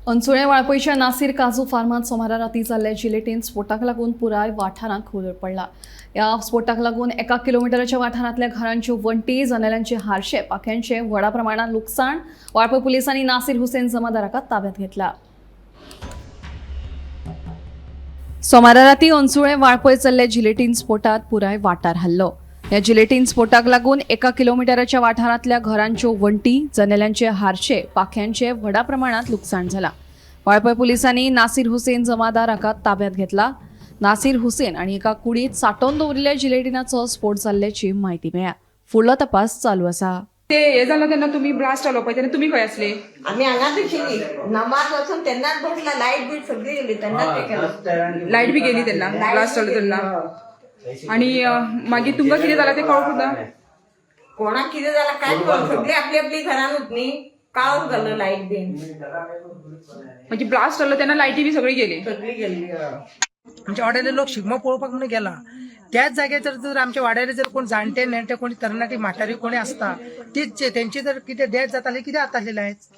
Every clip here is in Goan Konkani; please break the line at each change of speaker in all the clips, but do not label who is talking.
अंचुळे वाळपयच्या नासीर काजू फार्मांत सोमारा राती जाल्ल्या जिलेटीन स्फोटाक लागून पुराय वाठारांत हुलोर पडला. ह्या स्फोटाक लागून 1 किलोमिटराच्या वाठारांतल्या घरांच्यो वण्टी, जनेलांचे हारशे, पाख्यांचे व्हडा प्रमाणात लुकसाण. वाळपय पुलिसांनी नासीर हुसेन जमादाराक ताब्यात घेतला. सोमारा राती अंचुळे वाळपय चल्ल्या जिलेटीन स्फोटात पुराय वाठार हल्लो. ह्या जिलेटीन स्फोटाक लागून 1 किलोमिटराच्या वाठारांतल्या घरांच्यो वण्टी, जनेलांचे हारशे, पाख्यांचे व्हडा प्रमाणात लुकसाण झाला. वाळपय पोलिसांनी नासीर हुसेन जमादार हाका ताब्यात घेतला. नासीर हुसेन आणि एका कुडीत सांठोवन दवरिल्ल्या जिलेटिनाचो स्फोट जाल्ल्याची म्हायती मेळ्ळ्या. फुडलो तपास चालू आसा.
ते हे जालो तेन्ना तुमी ब्लास्ट जालो पळय तेन्ना तुमी खंय आसले?
आम्ही हांगाच आशिल्ली. नमाज वचून तेन्नाच बसला. लायट बीट सगळी गेली तेन्नाच ते केलं.
लायट बी गेली तेन्ना ब्लास्ट जालो तेन्ना. आणि मागीर तुमकां कितें जालां तें कळूंक ना?
कोणाक कितें जालां काय कळोंक, सगळी आपली आपली घरानूच न्ही, काळोख जालो लायट बीन.
म्हणजे ब्लास्ट जालो तेन्ना लायटी बी सगळी गेली.
सगळी गेली हय.
आमच्या वाड्याले लोक शिगमो पळोवपाक म्हणून गेला. त्याच जाग्याचेर जर आमच्या वाड्यार जर कोण जाणटे नेणटे कोणी तरणाटी म्हातारी कोणी आसता तीच तेंची जर कितें डेथ जाताली, कितें जातालें आयज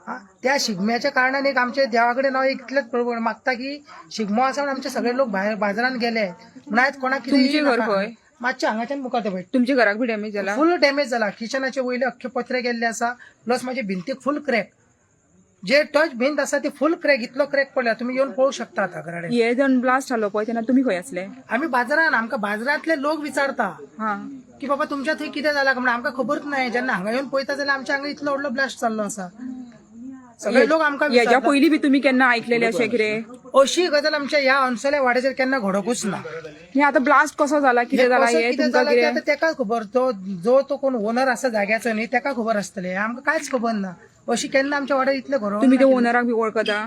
हा? त्या शिगम्याच्या कारणान एक आमच्या देवा कडेन हांव इतलेच मागता की शिगमो आसा म्हणून आमचे सगळे लोक भायर बाजारान गेले म्हणून आयज कोणाक
तुमचें घर
नाका.
खंय?
मातशें हांगाच्यान मुखार पळय.
तुमच्या घराक बी डॅमेज जाला?
फुल डॅमेज जाला. किचनाचे वयले अख्खे पत्रे गेल्ले आसा, प्लस माझे भिंतीक फुल क्रॅक, जे टच भिंत आसा ती फुल क्रॅक, इतलो क्रॅक पडला, तुमी येवन पळोवंक शकता आतां घराकडेन.
हे जण ब्लास्ट जालो पळय तेन्ना तुमी खंय आसले?
आमी बाजारान. आमकां बाजारांतले लोक विचारता की बाबा तुमच्या थंय कितें जालां म्हणून. आमकां खबरूच ना. जेन्ना हांगा येवन पळयता जाल्यार आमच्या हांगा इतलो व्हडलो ब्लास्ट जाल्लो आसा. सगळे लोक आमकां
हेज्या
विचारता.
पयलीं बी तुमी केन्ना आयकलेले अशें कितें?
अशी गजाल आमच्या ह्या अन्सोल्या वाड्याचेर केन्ना घडोवकूच ना.
हे आतां ब्लास्ट कसो जाला, कितें जाला
कसो
हे
कितें
तुमकां
जालां तें
कितें?
आतां तेकाच खबर. तो जो तो कोण ओनर आसा जाग्याचो न्ही, तेका खबर आसतलें, आमकां कांयच खबर ना. अशी केन्ना आमच्या वाड्यार इतलें घडोवंक
तुमी
ना.
ते ओनराक बी वळखता?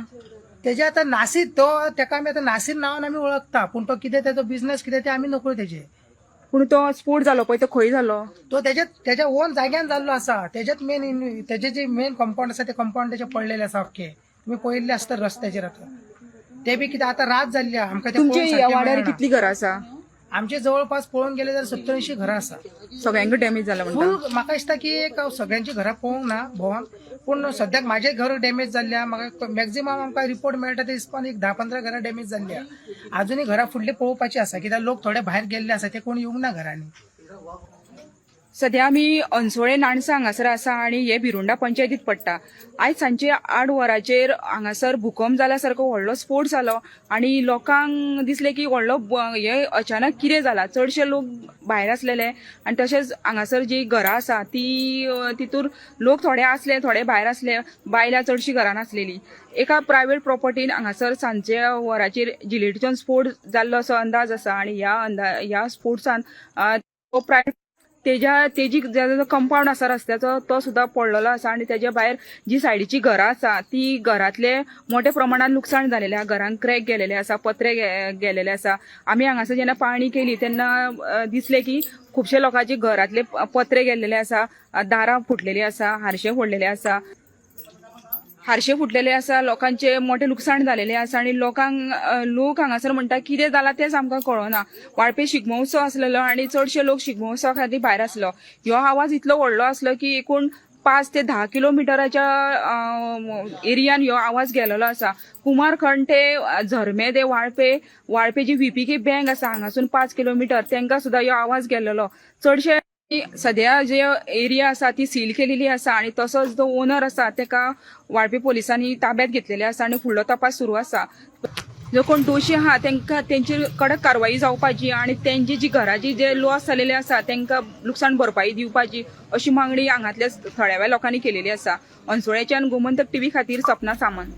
तेजे आतां नासीर तो, तेका आमी आतां नासीर नांवान आमी वळखता, पूण तो कितें तेजो बिझनस कितें ते आमी नकळो तेजे.
पूण तो स्फोट जालो पळय तो खंय जालो?
तो तेज्या तेज्या ओन जाग्यान जाल्लो आसा. तेज्याच मेन तेजे जे मेन कंपाऊंड आसा ते कंपाऊंड तेजे पडलेले आसा अख्खे. तुमी पळयल्ले आसता रस्त्याचेर. आतां ते बी कितें आतां रात जाल्ली आहा, आमकां ते
तुमच्या
पळोवंक
ह्या
सारकें
वाड्यार
मेळना.
कितलीं घरां आसा?
आमचे जवळपास पळोवंक गेले जाल्यार 70-80 घरां आसा.
सगळ्यांक डॅमेज जाला म्हणटा?
फूल. म्हाका दिसता की एक सगळ्यांची घरां पळोवंक ना भोंवन, पूण सद्याक म्हाजें घर डॅमेज जाल्लें आहा. म्हाका मॅक्झिमम आमकां रिपोर्ट मेळटा ते हिसपान एक 10-15 घरां डॅमेज जाल्ली आहा. आजुनूय घरां फुडली पळोवपाची आसा, कित्याक लोक थोडे भायर गेल्ले आसा, ते कोण येवंक ना घरांनी.
सध्या आमी अन्सोळे नाणसा हांगासर आसा आणि हे भिरुंडा पंचायतीत पडटा. आयज सांजचे 8 वरांचेर हांगासर भूकंप जाल्या सारको व्हडलो स्फोट जालो आणि लोकांक दिसलें की व्हडलो हे अचानक कितें जाला. चडशे लोक भायर आसलेले आणि तशेंच हांगासर जी घरां आसा ती तितूर लोक थोडे आसले, थोडे भायर आसले, बायलां चडशीं घरान आसलेली. एका प्रायवेट प्रॉपर्टीन हांगासर सांजचे वरांचेर जिलेटीचो स्फोट जाल्लो असो अंदाज आसा आणि ह्या स्फोट्सान तो प्रायवेट तेज्या तेजी जो कंपाऊंड आसा रस्त्याचो तो सुद्दां पडलेलो आसा आणि तेज्या भायर जी सायडीची घरां आसा ती घरांतले मोठ्या प्रमाणात लुकसाण जालेलें आसा. घरांक क्रॅक गेलेले आसा, पत्रे गेलेले आसा. आमी हांगासर जेन्ना पाळणी केली तेन्ना दिसलें की खुबशे लोकांचे घरांतले पत्रे गेल्लेले आसा, दारां फुटलेली आसा, हारशे फोडलेले आसा, हारशे फुटलेले आसा. लोकांचे मोठे लुकसाण जालेले आसा आणि लोकांक लोक हांगासर म्हणटा कितें जालां तेंच आमकां कळना. वाळपे शिगमोत्सव आसलेलो आणि चडशे लोक शिगमोत्सवा खातीर भायर आसलो. ह्यो आवाज इतलो व्हडलो आसलो की एकूण 5 ते 10 किलोमिटराच्या एरियान ह्यो आवाज गेलेलो आसा. कुमारखंड ते झरमे ते वाळपे, वाळपे जी व्हीपीके बँक आसा हांगासून 5 किलोमिटर तांकां सुद्दां ह्यो आवाज गेलेलो. चडशे सध्या जे एरिया आसा ती सील केलेली आसा आणि तसोच जो ओनर आसा तेका वाळपे पोलिसांनी ताब्यात घेतलेले आसा आणि फुडलो तपास सुरू आसा. जो कोण दोशी आहा तेंका तेंचेर कडक कारवाई जावपाची आणि तेंची जी घराची जे लॉस जालेले आसा तेंका लुकसाण भरपाई दिवपाची अशी मागणी हांगातल्या थळाव्या लोकांनी केलेली आसा. अन्सोळ्याच्यान गोमंतक टीव्ही खातीर सपना सामंत.